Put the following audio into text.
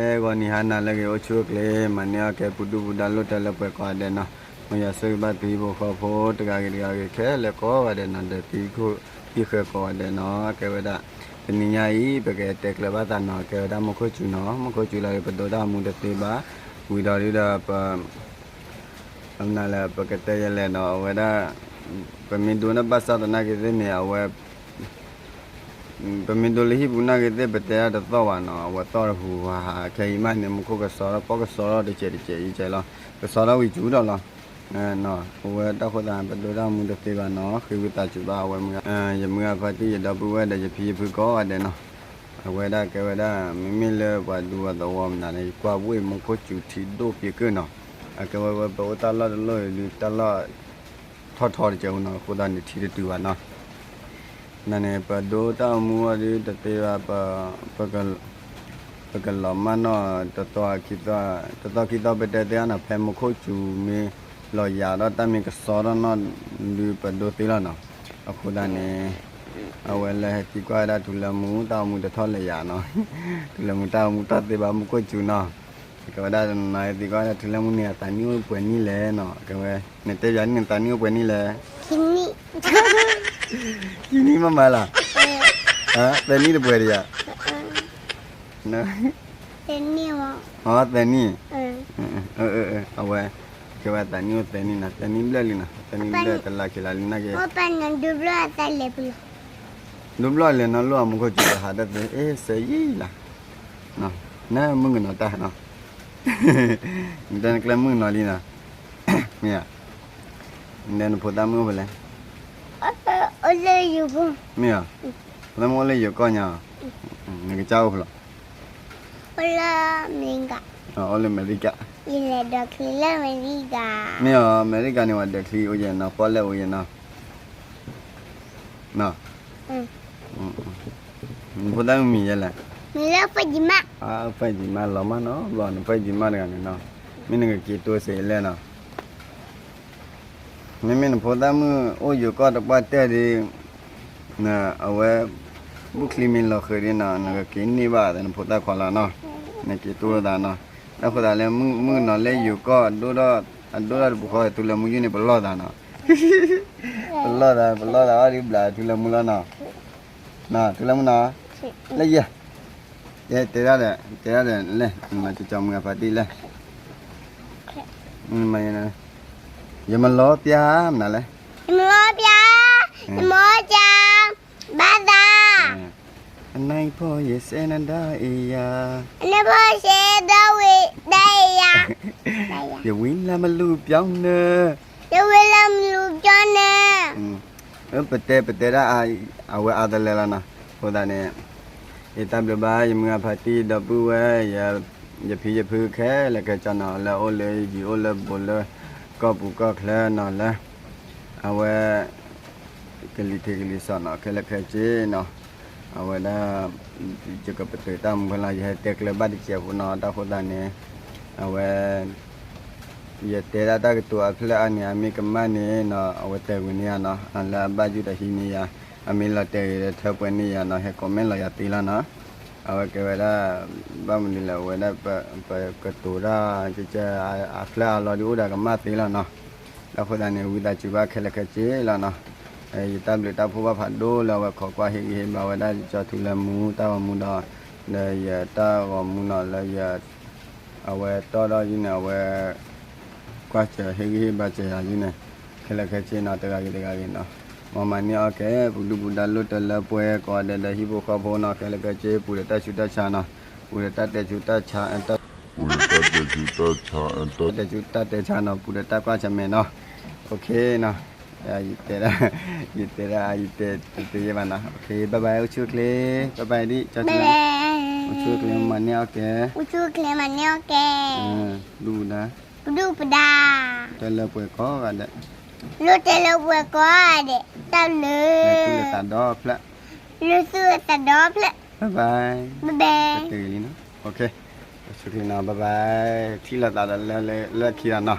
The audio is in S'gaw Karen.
ဂီၤနံၤဟါနၤလၢအဂ့ၤ အိၣ်ဆူၣ်အိၣ်ချ့ မၤန့ၢ်အီၣ်ကဲ ပူၤဒူၣ်ပူၤဒါ လိၣ်တဲလၢပှဲၤကိးဂၤဒဲးနီၤ, မ်ယွၤဆိၣ်ဂ့ၤဘၣ်သုဟံၣ်ဖိဃီဖိ တဂၤဂ့ၤတဂၤဂ့ၤ ခဲလၢာ်ကိးဂၤဒဲးနီၤ, ဒီးသုဟံၣ်ဖိဃီဖိကိးဂၤဒဲးနီၤ, ကဲဝဲဒၣ် တနံၤညါအံၤ ပကတဲကျၢၤဘၣ်သးနီၤ, ကဲဝဲဒၣ်မူခိၣ်စူၤနီၤ, မူခိၣ်စူၤလီၤဒီး ပဒိတၢ်အိၣ်မူတသ့ဘၣ်, ဝံၤဒီးဒုဒီးပ အမနုၤလဲၣ် ပကတဲယဲလဲၣ်နီၤ, အဝဲဒၣ် ပမ့ၢ်ဒိန့ၢ်ဘၣ်ဆၣ်သနာ်က့သ့ၣ်န့ၣ် အဝဲ ပမ့ၢ်ဒိလၢဟံၣ်ပူၤနာ်က့သ့ၣ် ပတဲဒၣ်တသီၣ်ဘၣ်နီၤ, အဝဲသီၣ်တဟူးဟူးဟးဟး ခဲအံၤမးန့ၣ် မူခိၣ်ကစီဒီး ပီၣ်ကစီဒီးတစဲးတစဲးအံၤကဲလီၤ, ကစီဒီးဝံၤစူၤဒီးလီၤ, အဝဲတၢ်ဃိသး ပဒိတၢ်အိၣ်မူတသ့ဘၣ်နီၤ, ဃ့ဝံသးစူၤဘၣ်အဝဲမုၢ်ဂၤ, ယမုၢ်ဂၤဖါတံၢ် ယဒီပုၢ်ဝဲၢ်ဒီး ယဖံယဖုကိးဂၤဒဲးနီၤ, အဝဲဒၣ်ကဲဝဲဒၣ် မ့မ့ၢ်လၢပှၤဒူပှၤသဝီမနုၤန့ၣ် ယကွၢ်ဘၣ်မူခိၣ်စူၤထံဒိၣ်က့ၤကၢၢ်နီၤ, အကဲဝဲပအိၣ်တၢ်လီၢ်တလီၢ်အံၤဒုး တၢ်လီၢ်ထီၣ်ထီတစဲးအံၤနီၤ, အဃိသတးန့ၣ် ထံတတုၤဘၣ်နီၤ, နန့ၣ် ပဒိတၢ်အိၣ်မူအီၤဒုးတသ့ဘၣ်, ပကလီၤမၢ်နီၣ် တသီခံသီ တသီခံသီ ပတဲသ့အါနီၤ, ဖဲမူခိၣ်စူၤမ့ၢ်လီၤယၤဒီး တၢ်မ့ၢ်ကစီဒီးနီၣ်ဒုး ပဒိသ့လီၤနီၤ, အဃိသတးန့ၣ် အဝဲလၢဟဲသံကွၢ်ဝဲဒၣ် ထူလၢမူ တၢ်အိၣ်မူတထီၣ်လၢယၤနီၤ, ထူလၢမူတၢ်အိၣ်မူတထီၣ်သ့ဘၣ် မူခိၣ်စူၤနီၤ, ကဲဝဲဒၣ်တနီၤနီၤ ဟဲသံကွၢ်ဝဲဒၣ် ထူလၢမူန့ၣ် အသးနံၣ်အိၣ်ပှဲၤနံၣ်လဲၣ်နီၤ, ကဲဝဲ နတဲယၤန့ၣ် နသးနံၣ်အိၣ်ပှဲၤနံၣ်လဲၣ်, ခံနံၣ်မးမးလီၤ, သၢနံၣ်တပှဲၤဒီးယၤ သၢနံၣ်, အသၢနံၣ်, အဝဲ ကဲဝဲသးနံၣ်အိၣ်သၢနံၣ်နီၤ, သၢနံၣ်ဘျဲၣ်လံနီၤ, သၢနံၣ်ဘျဲၣ်တလါခံလါလံနာ်က့, ဒိဘျီလဲၤနီၤ လိၣ်အမူခိၣ်စူၤတဟးတသ့ အ့ စဲယံၤလီၤ, နမုၣ်ကနီၤတၢ်နီၤ, နတဲနကျဲမုၣ်ကနီၤလံနီၤ, မ့ၢ်ဧါ, နတဲနဖိသၣ်မုၣ်အိၣ်ဖဲလဲၣ်, အိၣ်လၢယိၤကီၢ်, မ့ၢ်ဧါ, ဖိသၣ်မုၣ်အိၣ်လၢယိၤကီၢ်ညါ, နကစၢ်အိၣ်ဖဲလဲၣ် အိၣ်လၢအမဲရကၤ, အိၣ်လၢအမဲရကၤ, ယလဲၤဒိးချံလၢအမဲရကၤ, မ့ၢ်ဧါ, အမဲရကၤန့ၣ် ပှၤဒိးချံအိၣ်ယဲနီၤ, ပီၣ်လဲၣ်အိၣ်ယဲနီၤ, နဖိသၣ်မုၣ်မံၤယဲလဲၣ်, မံၤလၢဖဲယံၤမး, ဖဲယံၤမး လီၤမးနီၤ, ဘျီနဖဲယံၤမးတဂၤန့ၣ်နီၤ, မ့ၢ်နကက့ၤတိစ့လဲၣ်နီၤ မ့မ့ၢ်နဖိသၣ်မုၣ်အိၣ်ယိၤကီၢ်တပှၢ်တၢၢ်ဒီး အဝဲ ဘူၣ်ချံမ့ၢ်လီၤဃုာ်ဒီးနီၤ နကက့ၤန့ၢ်ဘၣ်သးနဖိသၣ်ခွါလီၤနီၤ, နက့ၤတိလိာ်သးနီၤ, တၢ်ဃိသးလၢမုၣ်ကနီၤလၢယိၤကီၢ် အဒိၣ်ထီၣ်တပူၤဃီ ထူလၢမူယုၢ်န့ၣ် ပလီၢ်သးနီၤ, ပလီၢ်သး ပလီၢ်သးအီၤဒ်ဘျးထူလၢမူလီၤနီၤ, ထူလၢမူနီၤ, လၢယဲ တဲဒၣ်ဒီး တဲဒၣ်ဒီးလဲၣ် မၤကၠီမုၢ်ဂၤဖါတံၢ်လဲၣ်, ယမၤလီၤပျၢ်မနုၤလဲၣ်, ယမၤလီၤပျၢ်, ယမၤကၠီ, ဘၣ်သး, အနၢ်ဖီယစဲနဒါအံၤယၤ, အနၢ်ဖီယစဲဒၣ်ဝံၤဒၣ်အံၤယၤ, ယဝံၤလၢမလူၤပျီနၢ, ယဝံၤလၢမလူၤပျီနၢ ပတဲ ပတဲဒၣ် အဝဲအါတလၢလီၤနီၤ, အဃိသတးန့ၣ် ယတၢ်ဘျုးဘၣ် ယမုၢ်ဂၤဖါတံၢ်ဒီပုၢ်ဝဲၢ် ယဖံယဖုခဲလၢာ်ခဲဆ့နီၤ လၢအိၣ်လၢယံၤအိၣ်လၢဘူးလၢ ကီၢ်ပူၤကီၢ်ချၢနီၤ လၢ အဝဲ ကလံၤထံးကလံၤစီးနီၤ ခဲလၢာ်ခဲဆ့နီၤ, အဝဲဒၣ် ယကပတုာ်တၢ်မူဖဲလီၤ ယဟဲတဲကျၢၤဘၣ်တစဲးဖိနီၤ တၢ်ဃိသတးန့ၣ် အဝဲ ယတဲဒၣ်တၢ်ကတိၤအဖျၢၣ်အါန့ၣ် အမ့ၢ်ကမၣ်န့ၣ်နီၤ အဝဲတဲာ်ဝံၤန့ၢ်ယၤနီၤ လၢအဘၣ်ယုၢ်ဒီးဟံးန့ၢ်ယၤ အမ့ၢ်လီၤတဲာ်ဂ့ၤဒီးထၢပှဲၤန့ၢ်ယၤနီၤ ဟဲ comment လီၤယၤသ့လီၤနီၤ, အဝဲကဲဝဲဒၣ် ဘၣ်မနုၤလဲၣ် အဝဲဒၣ် ပကတိၤတၢ် ကကဲ အဖျၢၣ်အါလီၤဒ်အိၣ်ဒီးကမၣ်သ့လီၤနီၤ, တၢ်ဃိသတးန့ၣ် ဝံသးစူၤဘၣ်ခဲလၢာ်ခဲဆ့လီၤနီၤ, ယတၢ်ဘျုးတၢ်ဖှိၣ်ဘၣ်ဖးဒိၣ်လၢအဝဲခိးကွၢ်ဟ့ၣ်ဂံၢ်ဟ့ၣ်ဘါဝဲဒၣ် ယကၠီထူလၢမူတၢ်ဂီၤမူဒီး ဒီးယတၢ်ဂီၤမူနီၤလၢယ အဝဲတီၢ်ဒီးယုၢ်န့ၣ် အဝဲ ကွၢ်စၢၤဟ့ၣ်ဂံၢ်ဟ့ၣ်ဘါစၢၤယၤယုၢ်န့ၣ် ခဲလၢာ်ခဲဆ့နီၤ တဂၤဂ့ၤတဂၤဂ့ၤနီၤ, မ်မၤန့ၢ်အီၣ်ကဲ ပူၤဒူပူၤဒါလိၣ်တၢ်လၢပှဲၤကိးဂၤဒဲးဒီးဟံၣ်ဖိဃီဖိနီၤ ခဲလၢာ်ခဲဆ့ ပူၤဒီးတၢ်ဆူးတၢ်ဆါနီၤ, ပူၤဒီးတၢ်တဲဆူးတၢ်ဆါ တၢ်ဆူးတၢ်တဲဆါနီၤ ပူၤဒီးတၢ်ကွၢ်ဆၢၣ်မဲာ်နီၤ, ယတဲဒၣ် ယတဲဒၣ် ယတဲတသ့ယဲဘၣ်နီၤ, ဘၣ်ဘၣ် အိၣ်ဆူၣ်အိၣ်ချ့ ဘၣ်ဘၣ်ဒ် ကၠီထူလၢမူ အိၣ်ဆူၣ်အိၣ်ချ့ မၤန့ၢ်အီၣ်ကဲ အိၣ်ဆူၣ်အိၣ်ချ့ မၤန့ၢ်အီၣ်ကဲ ဒူပူၤဒါ ပဒူပဒါ တၢ်လၢပှဲၤကိးဂၤဒဲး လၢတၢ်လၢပှဲၤကိးဂၤဒဲး တၢ်ဘျုး လၢသူၣ်လၢသးဒီဖျၢၣ် လၢသူၣ်လၢသးဒီဖျၢၣ် ဘၣ်ဘၣ် ဘၣ်ဘၣ် တဂ့ၤလံနီၤ အိၣ်ဆူၣ်အိၣ်ချ့နီၤ ဘၣ်ဘၣ် ထံၣ်လိာ်သးဒီးလၢလၢခံလီၤနီၤ